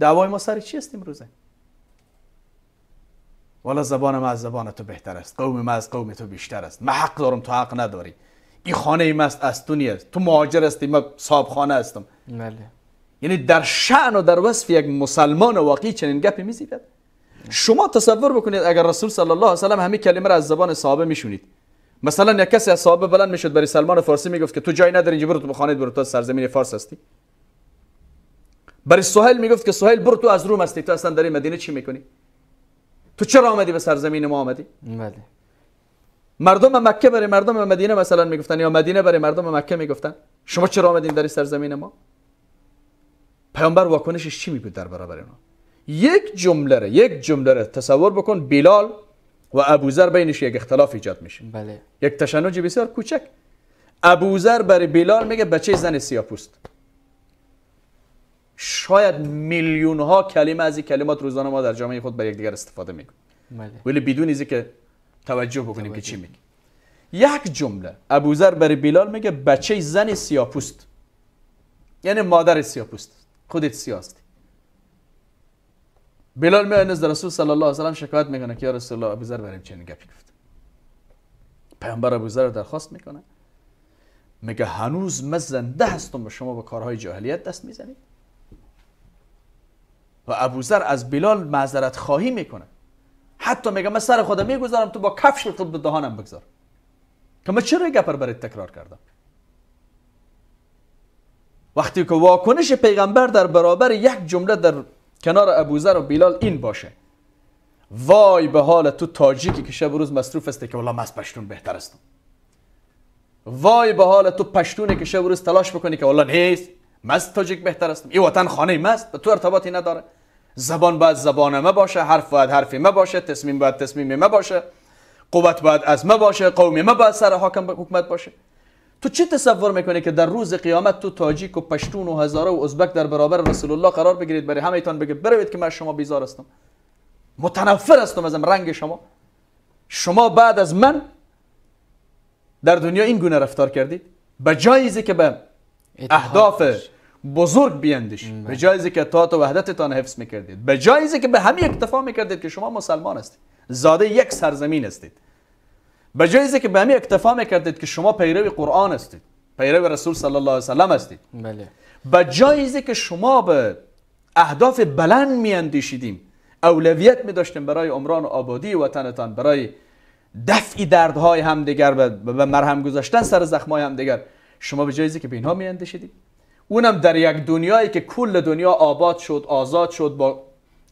دعوای ما سر چی است امروزه؟ والا زبان ما از زبان تو بهتر است، قوم ما از قوم تو بیشتر است، من حق دارم تو حق نداری، این خانه ما است از تو نیست، تو مهاجر هستی من صاحب خانه هستم. بله. یعنی در شأن و در وصف یک مسلمان واقعی چنین گپی میزیدد. شما تصور بکنید اگر رسول صلی الله علیه و سلم همین کلمه را از زبان صحابه میشونید، مثلا یک کسی از صحابه بلند میشد برای سلمان فارسی میگفت که تو جای نداری اینجا، برو تو بخانه، برو تو سرزمین فارس هستی. برای سهیل میگفت که سهیل برو تو از روم هستی، تو اصلا در مدینه چی میکنی؟ تو چرا آمدی به سرزمین ما آمدی؟ بله. مردم مکه برای مردم مدینه مثلا میگفتن، یا مدینه برای مردم مکه میگفتن شما چرا آمدین در سرزمین ما؟ پیامبر واکنشش چی میبود در برابر اینا؟ یک جمله را تصور بکن، بلال و ابوذر بینش یک اختلاف ایجاد میشه. بله. یک تشنج بسیار کوچک. ابوذر برای بلال میگه بچه زن سیاه‌پوست. شاید میلیون ها کلمه از این کلمات روزانه ما در جامعه خود برای یکدیگر استفاده میکنیم. بله. ولی بدون اینکه که توجه بکنیم که چی میگه. یک جمله ابوذر برای بلال میگه بچه زن سیاه‌پوست، یعنی مادر سیاه‌پوست، خودت سیاه هستی. بلال میاد نزد رسول صلی الله علیه و سلم شکایت میکنه که یا رسول الله ابوذر برام چنین گپی گفت. پیامبر ابوذر رو درخواست میکنه، میگه هنوز من زنده هستم و شما به کارهای جاهلیت دست میزنید. و ابوذر از بلال معذرت خواهی میکنه، حتی میگه من سر خودم میگذارم تو با کفش خود به دهانم بگذار که من چرا گپ رو برات تکرار کردم. وقتی که واکنش پیغمبر در برابر یک جمله در کنار ابوذر و بلال این باشه، وای به حال تو تاجیکی که شب و روز مصروف هستی که والله من از پشتون بهتر هستم، وای به حال تو پشتونی که شب و روز تلاش بکنی که والله نیست من از تاجیک بهتر هستم، این وطن خانه ماست، به تو ارتباطی نداره، زبان باید زبان ما باشه، حرف باید حرف ما باشه، تصمیم باید تصمیم ما باشه، قوت باید از ما باشه، قوم ما باید سر حاکم حکومت باشه. تو چه تصور میکنی که در روز قیامت تو تاجیک و پشتون و هزاره و ازبک در برابر رسول الله قرار بگیرید، برای همه‌تان بگه بروید که من شما بیزار هستم، متنفر هستم از رنگ شما، شما بعد از من در دنیا این گونه رفتار کردید؟ به جای که به اهداف بزرگ بیندیش، به جای که اطاعت و وحدتتان حفظ میکردید، به جای که به همین اکتفا میکردید که شما مسلمان هستید، زاده یک سرزمین هستید، به جای که به همین اکتفا میکردید که شما پیرو قرآن هستید، پیرو رسول صلی الله علیه و سلم هستید، بله، به جای که شما به اهداف بلند میاندیشیدیم، اولویت میداشتیم برای عمران و آبادی وطنتان، برای دفع دردهای همدیگر و مرهم گذاشتن سر زخمای همدیگر، شما به جای که به اینها میاندیشیدید، اونم در یک دنیایی که کل دنیا آباد شد، آزاد شد، با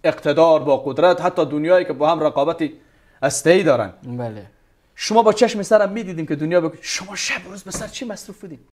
اقتدار، با قدرت، حتی دنیایی که با هم رقابتی هسته‌ای دارن. بله. شما با چشم سرم میدیدیم که دنیا شما شب روز به سر چی مصروف بودیم؟